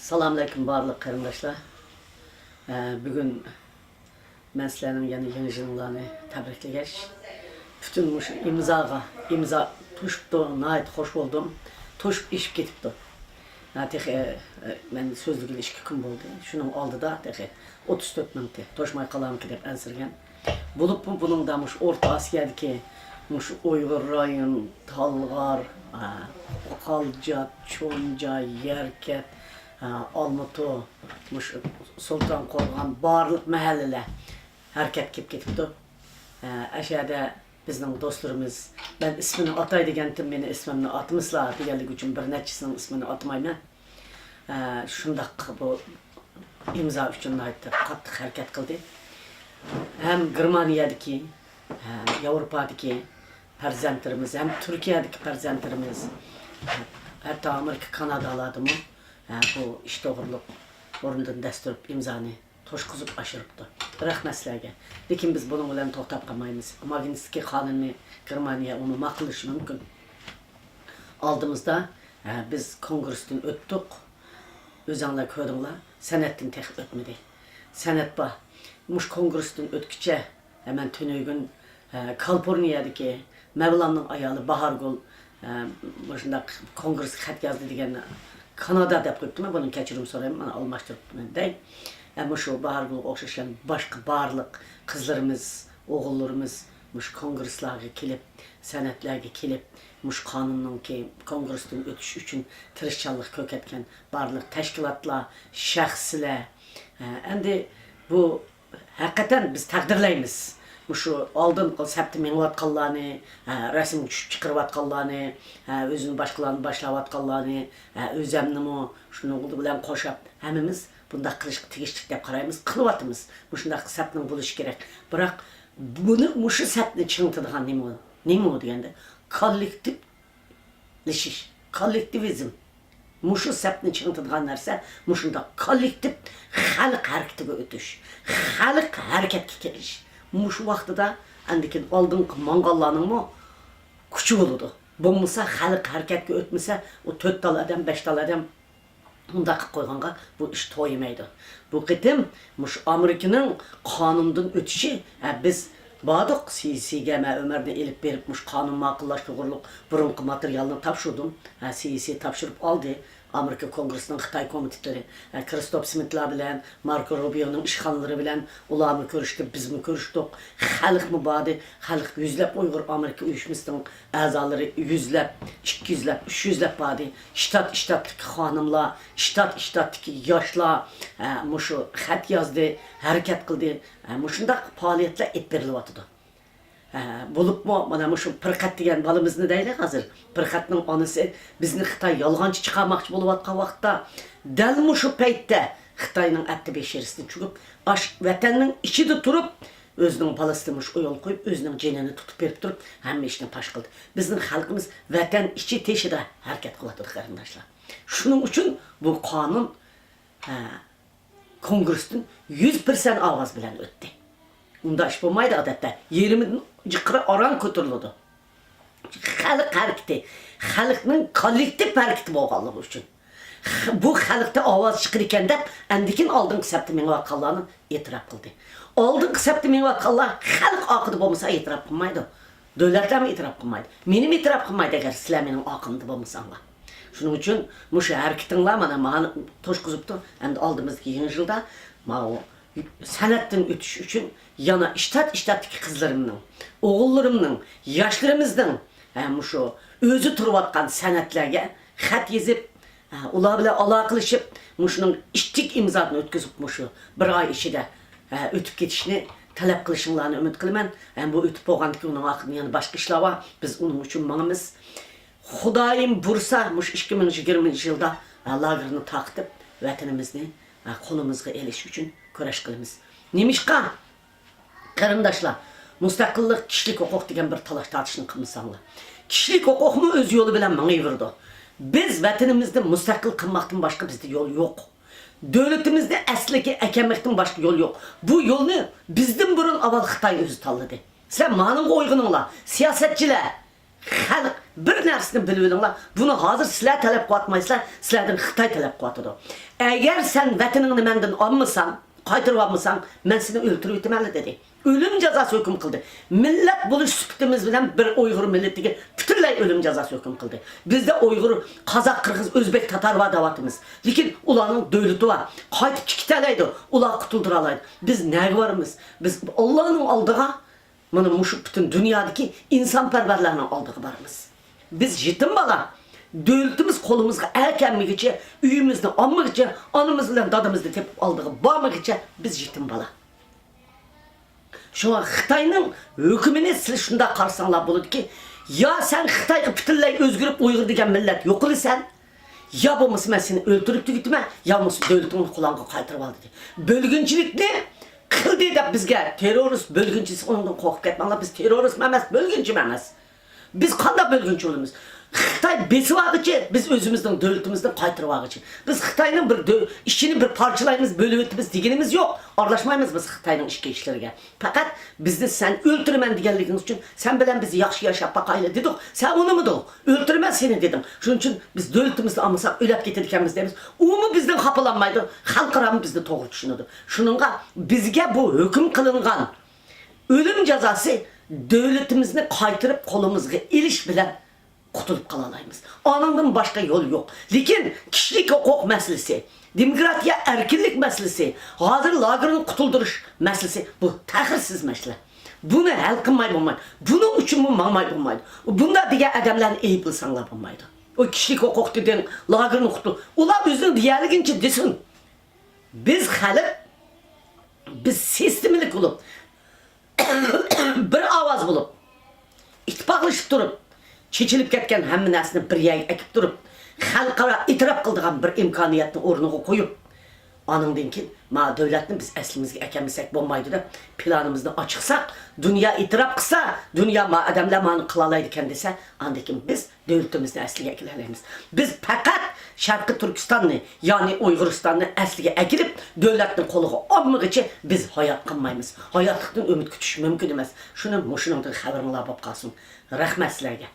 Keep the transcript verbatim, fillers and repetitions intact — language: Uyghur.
سالام ئەلەيكۇم بارلىق قېرىنداشلار. ئە، بۈگۈن مەن سىلەرنىڭ يەنە يېڭى يىلىڭلارنى تەبرىكلىگەچ، پۈتۈن مۇشۇ ئىمزاغا، ئىمزا توشۇپتۇ، ناھايىتى خوش بولدۇم. توشۇپ ئېشىپ كېتىپتۇ. ھە، تېخى، ئە، مەن سۆزلىگىلى ئىككى كۈن بولدى. شۇنىڭ ئالدىدا تېخى ئوتتۇز تۆت مىڭتى، توشماي قالامتى دەپ ئەنسىرىگەن. بولۇپمۇ بۇنىڭدا مۇشۇ ئورتا ئاسىيادىكى مۇشۇ ئۇيغۇر رايون، تالغار، ئە، قالجات، چونجاي، يەركەت، ئە، ئالمۇتۇ، مۇشۇ سۇلتان قورغان، بارلىق مەھەللىلەر ھەرىكەتكە كېلىپ كېتىپتۇ. ئە، ئەشەدە بىزنىڭ دوستلىرىمىز، مەن ئىسمىنى ئاتاي دېگەنتىم، مېنى ئىسمىمنى ئاتىمىسىلا دېگەنلىكى ئۈچۈن بىر نەچچىسىنىڭ ئىسمىنى ئاتىمايمەن. ئە، شۇنداق بۇ ئىمزا ئۈچۈن ناھايىتى قاتتىق ھەرىكەت قىلدى. ھەم گېرمانىيەدىكى، ھەم ياۋروپادىكى پەرزەنتلىرىمىز، ھەم تۈركىيەدىكى پەرزەنتلىرىمىز، ھەتتا ئامېرىكا، كانادالاردىمۇ، ئە، بۇ ئىش توغرۇلۇق بۇرۇندىن دەستۈرۈپ ئىمزانى توشقۇزۇپ ئاشۇرۇپتۇ. رەھمەت سىلەرگە. لېكىن بىز بۇنىڭ بىلەن توختاپ قالمايمىز. ماگنىتسكىي قانۇنىنى گېرمانىيە ئۇنى ماقۇللىشى مۇمكىن. ئالدىمىزدا، ھە، بىز كونگرېستىن ئۆتتۇق. ئۆزەڭلار كۆردۈڭلار، سەنەتتىن تېخى ئۆتمىدى. سەنەت بار. مۇشۇ كونگرېستىن ئۆتكۈچە، ھە، مەن تۈنۈگۈن، ھە، كالىفورنىيەدىكى مەۋلاننىڭ ئايالى باھارگۈل، ھە، مۇشۇنداق كونگرېسكا خەت يازدى دېگەن، كانادا دەپ قويۇپتىمەن، بۇنىڭ كەچۈرۈم سورايمەن، مانا ئالماشتۇرۇپتىمەن دەي. ھە، مۇشۇ باھارگۈلگە ئوخشاش يەنە باشقا بارلىق قىزلىرىمىز، ئوغۇللىرىمىز مۇشۇ كونگرېسلارغا كېلىپ، سەنئەتلەرگە كېلىپ، مۇشۇ قانۇننىڭكى كونگرېستىن ئۆتۈش ئۈچۈن تىرىشچانلىق كۆرسەتكەن بارلىق تەشكىلاتلار، شەخسلەر، ھە، ئەمدى بۇ ھەقىقەتەن بىز تەقدىرلەيمىز. مۇشۇ ئالدىنقى سەپتە مېڭىۋاتقانلارنى، ھە، رەسىمگە چۈشۈپ چىقىرىۋاتقانلارنى، ھە، ئۆزىنى باشقىلارنى باشلاۋاتقانلارنى، ھە، ئۆزەمنىمۇ شۇنىڭ بىلەن قوشاپ ھەممىمىز بۇنداق قىلىشقا تېگىشلىك دەپ قارايمىز، قىلىۋاتىمىز. مۇشۇنداق سەپنىڭ بولۇشى كېرەك. بىراق بۇنى، مۇشۇ سەپنى چىڭىتىدىغان نېمە، نېمە دېگەندە، كوللېكتىپ لىشىش، كوللېكتىۋىزم. مۇشۇ سەپنى چىڭىتىدىغان نەرسە مۇشۇنداق كوللېكتىپ خەلق ھەرىكىتىگە ئۆتۈش، خەلق ھەرىكەتكە كېلىش. مۇشۇ ۋاقتىدا ئاندىكىن ئالدىنقى ماڭغانلارنىڭمۇ كۈچى بولىدۇ. بولمىسا خەلق ھەرىكەتكە ئۆتمىسە، ئۇ تۆت تال ئادەم، بەش تال ئادەم مۇنداق قىلىپ قويغانغا بۇ ئىش تويمايدۇ. بۇ قېتىم مۇشۇ ئامېرىكىنىڭ قانۇندىن ئۆتۈشى، ھە، بىز باردۇق، سىيىسىگە مەن ئۆمەرنى ئېلىپ بېرىپ، مۇشۇ قانۇن ماقۇللاش توغرۇلۇق بۇرۇنقى ماتېرىيالنى تاپشۇردۇم. ھە، سىيىسى تاپشۇرۇپ ئالدى. ئامېرىكا كونگرېسىنىڭ خىتاي كومىتېتلىرى، ھە، كرىستوپ سمىتلار بىلەن، ماركو روبىيونىڭ ئىشخانىلىرى بىلەن ئۇلارمۇ كۆرۈشتى، بىزمۇ كۆرۈشتۇق. خەلقمۇ باردى. خەلق يۈزلەپ ئۇيغۇر ئامېرىكا ئۇيۇشمىسىنىڭ ئەزالىرى يۈزلەپ، ئىككى يۈزلەپ، ئۈچ يۈزلەپ باردى. شتات، شتاتتىكى خانىملار، شتات، شتاتتىكى ياشلار، ھە، مۇشۇ خەت يازدى، ھەرىكەت قىلدى. ھە، مۇشۇنداق پائالىيەتلەر ئېلىپ بېرىلىۋاتىدۇ. ھە، بولۇپمۇ مانا مۇشۇ پىرقەت دېگەن بالىمىزنى دەيلى ھازىر. پىرقەتنىڭ ئانىسى بىزنى خىتاي يالغانچى چىقارماقچى بولۇۋاتقان ۋاقىتتا، دەل مۇشۇ پەيتتە خىتاينىڭ ئەتتە بېشىرىسىدىن چۈشۈپ، ئاش ۋەتەننىڭ ئىچىدە تۇرۇپ، ئۆزىنىڭ بالىسىنى مۇشۇ ئويۇن قويۇپ، ئۆزىنىڭ جېنىنى تۇتۇپ بېرىپ تۇرۇپ، ھەممە ئىشنى پاش قىلدى. بىزنىڭ خەلقىمىز ۋەتەن ئىچى تېشىدا ھەرىكەت قىلىۋاتىدۇ، قېرىنداشلار. شۇنىڭ ئۈچۈن بۇ قانۇن، ھە، كونگرېستىن يۈز پىرسەنت ئاۋاز بىلەن ئۆتتى. ئۇنداق ئىش بولمايدۇ ئادەتتە. يېرىمىدىن جىققىرى ئاران كۆتۈرۈلىدۇ. خەلق ھەرىكىتى، خەلقنىڭ كوللېكتىپ ھەرىكىتى بولغانلىقى ئۈچۈن. خ-، بۇ خەلقتە ئاۋاز چىقىدىكەن دەپ، ئاندىكىن ئالدىنقى سەپتە مېڭىۋاتقانلارنى ئېتىراپ قىلدى. ئالدىنقى سەپتە مېڭىۋاتقانلار خەلق ئارقىدا بولمىسا ئېتىراپ قىلمايدۇ. دۆلەتلەرمۇ ئېتىراپ قىلمايدۇ. مېنىمۇ ئېتىراپ قىلمايدۇ، ئەگەر سىلەر مېنىڭ ئارقامدا بولمىساڭلار. شۇنىڭ ئۈچۈن مۇشۇ ھەرىكىتىڭلار مانا ماڭا توشقۇزۇپتۇ. ئەمدى ئالدىمىزدىكى يېڭى يىلدا ماۋۇ سەنئەتتىن ئۆتۈش ئۈچۈن يەنە ئىشتات، ئىشتاتتىكى قىزلىرىمنىڭ، ئوغۇللىرىمنىڭ، ياشلىرىمىزنىڭ، ھە، مۇشۇ ئۆزى تۇرۇۋاتقان سەنئەتلەرگە خەت يېزىپ، ھە، ئۇلار بىلەن ئالاقىلىشىپ، مۇشۇنىڭ ئىچىدىكى ئىمزانى ئۆتكۈزۈپ، مۇشۇ بىر ئاي ئىچىدە، ھە، ئۆتۈپ كېتىشنى تەلەپ قىلىشىڭلارنى ئۈمىد قىلىمەن. ھەم بۇ ئۆتۈپ بولغاندىن كېيىن ئۇنىڭ ئارقىدىن يەنە باشقا ئىشلار بار. بىز ئۇنىڭ ئۈچۈن ماڭىمىز. خۇدايىم بۇيرۇسا، مۇشۇ ئىككى مىڭ يىگىرمىنچى يىلدا، ھە، لاگېرنى تارقىتىپ، ۋەتىنىمىزنى، ھە، قولىمىزغا ئېلىش ئۈچۈن كۈرەش قىلىمىز. نېمىشقا؟ قېرىنداشلار، مۇستەقىللىق، كىشىلىك ھوقۇق دېگەن بىر تالاش-تارتىشنى قىلمىساڭلار. كىشىلىك ھوقۇقمۇ ئۆز يولى بىلەن مېڭىۋېرىدۇ. بىز ۋەتىنىمىزنى مۇستەقىل قىلماقتىن باشقا بىزدە يول يوق. دۆلىتىمىزنى ئەسلىگە ئەكەلمەكتىن باشقا يول يوق. بۇ يولنى بىزدىن بۇرۇن ئاۋۋال خىتاي ئۆزى تاللىدى. سىلەر مانىڭغا ئويغىنىڭلار، سىياسەتچىلەر. خەلق، بىر نەرسىنى بىلىۋېلىڭلار، بۇنى ھازىر سىلەر تەلەپ قىلىۋاتمايسىلەر، سىلەردىن خىتاي تەلەپ قىلىۋاتىدۇ. ئەگەر سەن ۋەتىنىڭنى مەندىن ئالمىساڭ، قايتۇرۇۋالمىساڭ، مەن سېنى ئۆلتۈرۈۋېتىمەنلا، دېدى. ئۆلۈم جازاسى ھۆكۈم قىلدى. مىللەت بولۇش سۈپىتىمىز بىلەن بىر ئۇيغۇر مىللىتىگە پۈتۈنلەي ئۆلۈم جازاسى ھۆكۈم قىلدى. بىزدە ئۇيغۇر، قازاق، قىرغىز، ئۆزبېك، تاتار بار دەۋاتىمىز. لېكىن ئۇلارنىڭ دۆلىتى بار. قايتىپ چىقىپ كېتەلەيدۇ. ئۇلار قۇتۇلدۇرالايدۇ. بىز نەگە بارىمىز؟ بىز ئاللانىڭ ئالدىغا، مانا مۇشۇ پۈتۈن دۇنيادىكى ئىنسانپەرۋەرلەرنىڭ ئالدىغا بارىمىز. بىز يېتىم بالا. دۆلىتىمىز قولىمىزغا ئەكەلمىگىچە، ئۆيىمىزنى ئالمىغىچە، ئانىمىز بىلەن دادىمىزنى تېپىپ ئالدىغا بارمىغىچە بىز يېتىم بالا. شۇڭا خىتاينىڭ ھۆكۈمىنى سىلەر شۇنداق قارىساڭلار بولىدۇكى، يا سەن خىتايغا پۈتۈنلەي ئۆزگىرىپ ئۇيغۇر دېگەن مىللەت يوقىلىسەن، يا بولمىسا مەن سېنى ئۆلتۈرۈپ تۈگىتىمەن، يا بولمىسا دۆلىتىڭنى قولۇڭغا قايتۇرۇۋال، دېدى. بۆلگۈنچىلىكنى قىلدى دەپ بىزگە تېررورىست، بۆلگۈنچى، ئۇنىڭدىن قورقۇپ كەتمەڭلار، بىز تېررورىستمۇ ئەمەس، بۆلگۈنچىمۇ ئەمەس. بىز قانداق بۆلگۈنچى بولىمىز؟ خىتاي بېسىۋالغۇچە، بىز ئۆزىمىزنىڭ دۆلىتىمىزنى قايتۇرۇۋالغۇچە. بىز خىتاينىڭ بىر دۆ-، ئىچىنى بىر پارچىلايمىز، بۆلۈۋېتىمىز دېگىنىمىز يوق. ئارىلاشمايمىز بىز خىتاينىڭ ئىچكى ئىشلىرىگە. پەقەت بىزنى سەن ئۆلتۈرىمەن دېگەنلىكىڭىز ئۈچۈن، سەن بىلەن بىز ياخشى ياشاپ باقايلى دېدۇق. سەن ئۇنىمىدىڭ. ئۆلتۈرىمەن سېنى دېدىڭ. شۇنىڭ ئۈچۈن بىز دۆلىتىمىزنى ئالمىساق ئۆلۈپ كېتىدىكەنمىز دەيمىز. ئۇمۇ بىزدىن خاپىلانمايدۇ. خەلقئارامۇ بىزنى توغرا چۈشىنىدۇ. شۇنىڭغا بىزگە بۇ ھۆكۈم قىلىنغان ئۆلۈم جازاسى دۆلىتىمىزنى قايتۇرۇپ قولىمىزغا ئېلىش بىلەن قۇتۇلۇپ قالالايمىز. ئانىڭدىن باشقا يول يوق. لېكىن كىشىلىك ھوقۇق مەسىلىسى، دېموكراتىيە، ئەركىنلىك مەسىلىسى، ھازىر لاگېرنى قۇتۇلدۇرۇش مەسىلىسى، بۇ تەخىرسىز مەسىلە. بۇنى ھەل قىلماي بولمايدۇ. بۇنىڭ ئۈچۈنمۇ ماڭماي بولمايدۇ. بۇنداق دېگەن ئادەملەرنى ئەيىبلىسەڭلار بولمايدۇ. ئۇ كىشىلىك ھوقۇق دېدىڭ، لاگېرنى قۇتۇل-، ئۇلار ئۆزىنىڭ دېيەلىگىنىچە دېسۇن. بىز خەلق، بىز سىستېمىلىك بولۇپ، بىر ئاۋاز بولۇپ، ئىتتىپاقلىشىپ تۇرۇپ، چېچىلىپ كەتكەن ھەممە نەرسىنى بىر يەرگە ئەكىپ تۇرۇپ، خەلقئارا ئېتىراپ قىلىدىغان بىر ئىمكانىيەتنى ئورنىغا قويۇپ، ئانىڭدىن كېيىن، ما دۆلەتنى بىز ئەسلىمىزگە ئەكەلمىسەك بولمايدۇ دەپ، پىلانىمىزنى ئاچىقساق، دۇنيا ئېتىراپ قىلسا، دۇنيا ما ئادەملەر مانى قىلالايدىكەن دېسە، ئاندىن كېيىن بىز دۆلىتىمىزنى ئەسلىگە ئەكېلەلەيمىز. بىز پەقەت شەرقىي تۈركىستاننى، يەنى ئۇيغۇرىستاننى ئەسلىگە ئەكېلىپ، دۆلەتنى قولىغا ئالمىغىچە بىز ھايات قالمايمىز. ھاياتلىقتىن ئۈمىد كۈتۈش مۇمكىن ئەمەس. شۇنى مۇشۇنىڭدىن خەۋىرىڭلار بولۇپ قالسۇن. رەھمەت سىلەرگە.